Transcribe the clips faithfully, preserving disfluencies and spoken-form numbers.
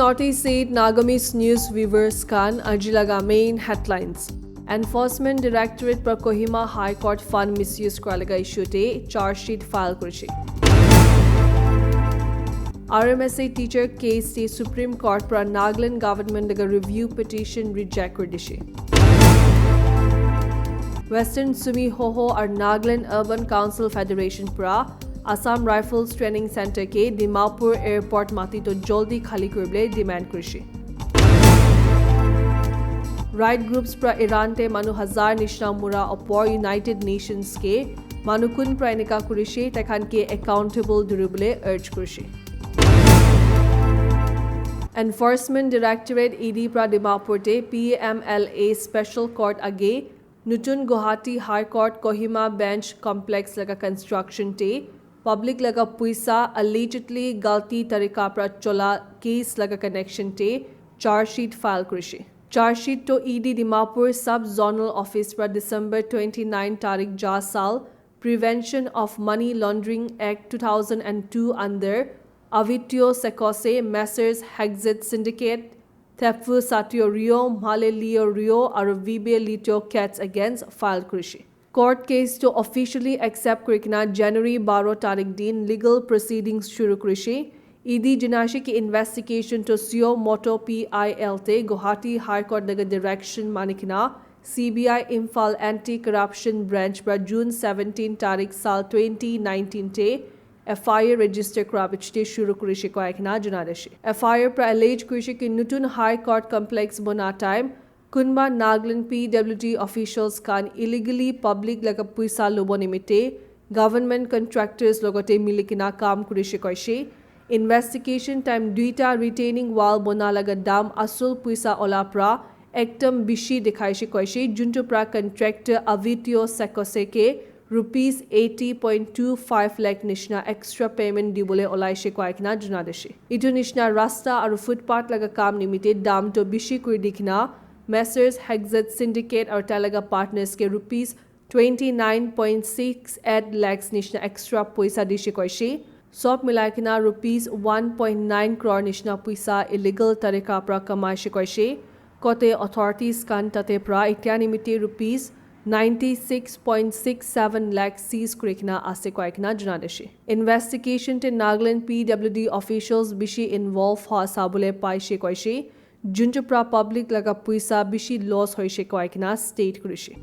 Forty-eight Nagamese News viewers khan, aji laga main headlines. Enforcement Directorate pra Kohima High Court fund misuse kura laga issue te charge sheet file kurishi. R M S A teacher case te Supreme Court pra Nagaland government laga review petition reject kuri dishi. Western Sumi Hoho aru Nagaland Urban Council Federation pra Assam Rifles Training Center ke Dimapur Airport mati to joldi khali kuribole demand kurishi. Right groups pra Iran te manu hazar nishna mura opor United Nations ke manu kun pra enika kurishi, takhan ke accountable duribole urge kurishi. Enforcement Directorate E D pra Dimapur te P M L A Special Court age Nutun Guwahati High Court Kohima Bench Complex laga construction te public laga puisa allegedly galti tarika pra chola case laga connection te charge sheet file kurishi. Charge sheet to E D Dimapur Sub Zonal Office pra December twenty-nine tarik ja sal Prevention of Money Laundering Act two thousand and two under Avitio Sekose, Messrs Hexet Syndicate, Thepfu Satio Rio, Mhalelio Rio, aru Vibe Litio Cats against file kurishi. Court case to officially accept kurikena January baro tarik din legal proceedings shuru kurishi. E D janashi ki investigation to suo moto P I L te Guwahati High Court daga direction manikena C B I Imphal Anti-Corruption Branch pra June seventeen tarik sal twenty nineteen te F I R register kura bichite shuru kurishi koikena janaidishi. F I R pra allege kurishi ki nutun High Court complex bona time kunba Nagaland P W D officials khan illegally public laga puisa lobo nimite government contractors logote milikena kam kurishi koishi. Investigation time duita retaining wall bona laga dam asul puisa ola pra ekdam bishi dikhaishi koishi, juntu pra contractor Avitio Sekose ke rupees eighty point two five lakh nishna extra payment dibole olaishe koikena janaidishi. Itu nishna rasta aru footpath laga kam nimite dam to bishi kuri dikena Messrs Hexet Syndicate aru tai laga partners ke rupees twenty nine point six eight lakhs nishna extra puisa dishi koishi. Sob milai kena rupees one point nine crore nishna puisa illegal tarika pra kamaishi koishi. Kote authorities khan tate pra itya nimite rupees ninety six point six seven lakh seize kuri kena ase koikena janaidishi. Investigation te Nagaland P W D officials bishi involve hoa sabole paishe koishi. Juntu pra public laga puisa bishi loss hoishe koikena state kurishi.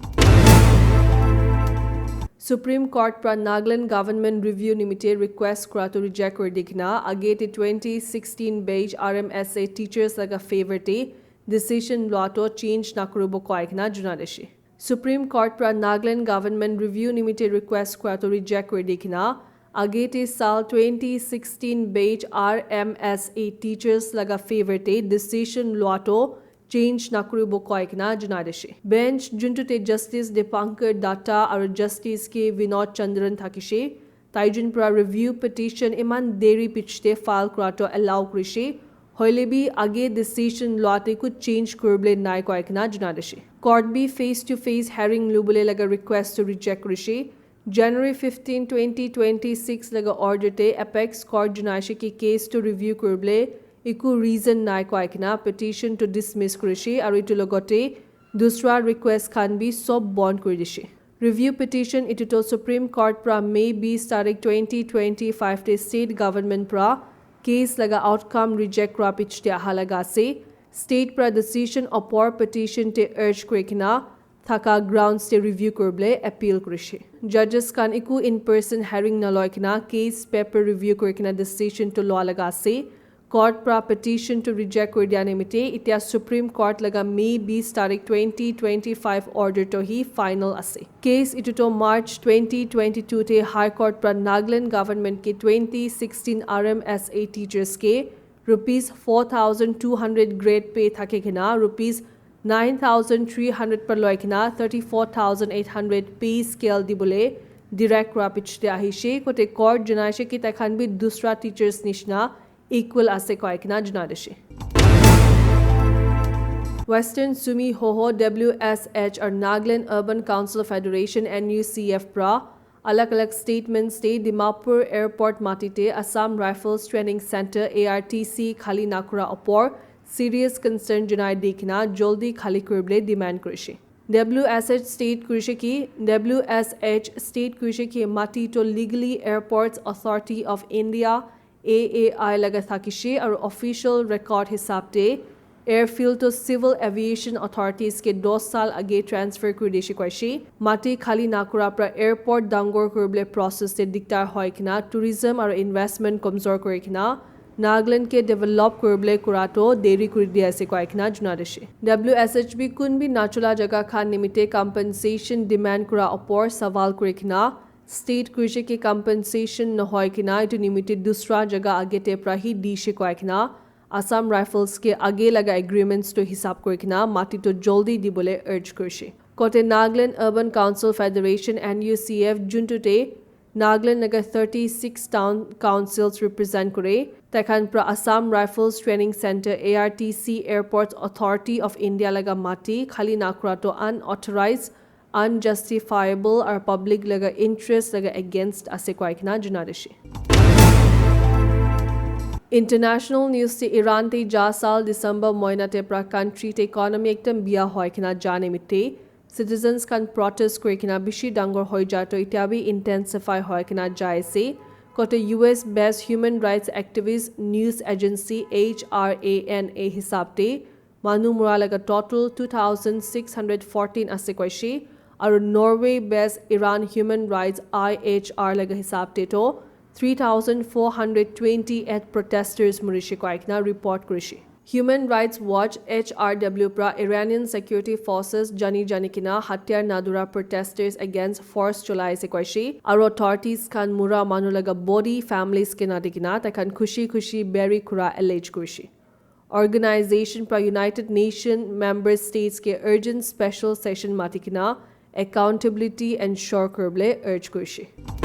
Supreme Court pra Nagaland government review nimite request kura to reject kuri dikena age te twenty sixteen batch R M S A teachers laga favor te decision lua to change nakuribo koikena janaidishi. Supreme Court pra Nagaland government review nimite request kura to reject kuri dikena age te sal twenty sixteen batch R M S A teachers laga favor te decision lua to change nakuribo koikena janaidishi. Bench juntu te Justice Dipankar Datta aru Justice K Vinod Chandran thakishe, taijun pra review petition iman deri pichite file kura to allow kurishi. Hoile bi age decision lua te kuch change kuribole nai koikena janaidishi. Court bi face to face hearing lubole laga request to reject kurishi. January fifteen, twenty twenty-six laga order te Apex Court janaishi ki case to review kuribole eku reason nai koikena petition to dismiss kurishi aru itu logote dusra request khan bi sob bon kuri dishi. Review petition itu to Supreme Court pra May bis tarik twenty twenty-five te state government pra case laga outcome reject kura pichite aha laga ase. State pra decision opor petition te urge kuri kena thaka grounds te review kuribole appeal kurishi. Judges khan eku in person hearing naloi kena case paper review kuri kena decision to lua laga ase. Court pra petition to reject kuri dia nimite itya Supreme Court laga May bis tarik twenty twenty-five order to hi final ase. Case itu to March twenty twenty-two te High Court pra Nagaland government ke twenty sixteen R M S A teachers ke rupees four thousand two hundred grade pay thake kena rupees nine thousand three hundred pra loi kena thirty-four thousand eight hundred pay scale dibole direct kura pichite ahishe. Kote court janaishe ki tai khan bi dusra teachers nishna equal ase koikena janai dishe. Western Sumi Hoho W S H aru Nagaland Urban Council Federation N U C F pra Alag alag statements te Dimapur Airport mati te Assam Rifles Training Center, A R T C, khali nakura opor serious concern janai di kena joldi khali kuribole demand kurishe. W S H state kurishe ki, W S H state kurishe ki mati to legally Airports Authority of India, A A I laga thakishe aru official record hisab te airfield to civil aviation authorities ke dos sal age transfer kuri dishe koishe. Mati khali nakura pra airport dangor kuribole process te diktar hoi kena tourism aru investment komzor kuri kena Nagaland ke develop kuribole kura to deri kuri di ase koi kena juna dishe. W S H bi kun bi nachola jaga khan nimite compensation demand kura opor sawal kuri kena state kurishe ki compensation nohoi kena etu nimite dusra jaga age te pra hi dishe koi kena Assam Rifles ke age laga agreements to hisab kuri kena mati to joldi dibole urge kurishe. Kote Nagaland Urban Council Federation, N U C F, juntu te Nagaland laga thirty-six town councils represent kure, taikhan pra Assam Rifles Training Center, A R T C, Airports Authority of India laga mati khali nakura to unauthorized, unjustifiable aru public laga interest laga against ase koi kena juna dishe. International news te Iran te ja sal December moina te pra country te economy ekdam biya hoi kena ja nimite citizens khan protest kuri kena bishi dangor hoi ja to itya bi intensify hoi kena jai ase. Kote U S based human rights activist news agency H R A N A hisab te manu mura laga total two thousand six hundred fourteen ase koishe, aru Norway based Iran human rights I H R laga hisab te to three thousand four hundred twenty-eight protesters murishe koi kena report kurishe. Human Rights Watch, H R W, pra Iranian security forces jani jani kena hatyar nadura protesters against force cholai ase koishe, aru authorities khan mura manu laga body families ke nadi kena taikhan khushi khushi bury kura allege kurishe. Organization pra United Nation member states ke urgent special session mati kena accountability ensure kuribole urge kurishe.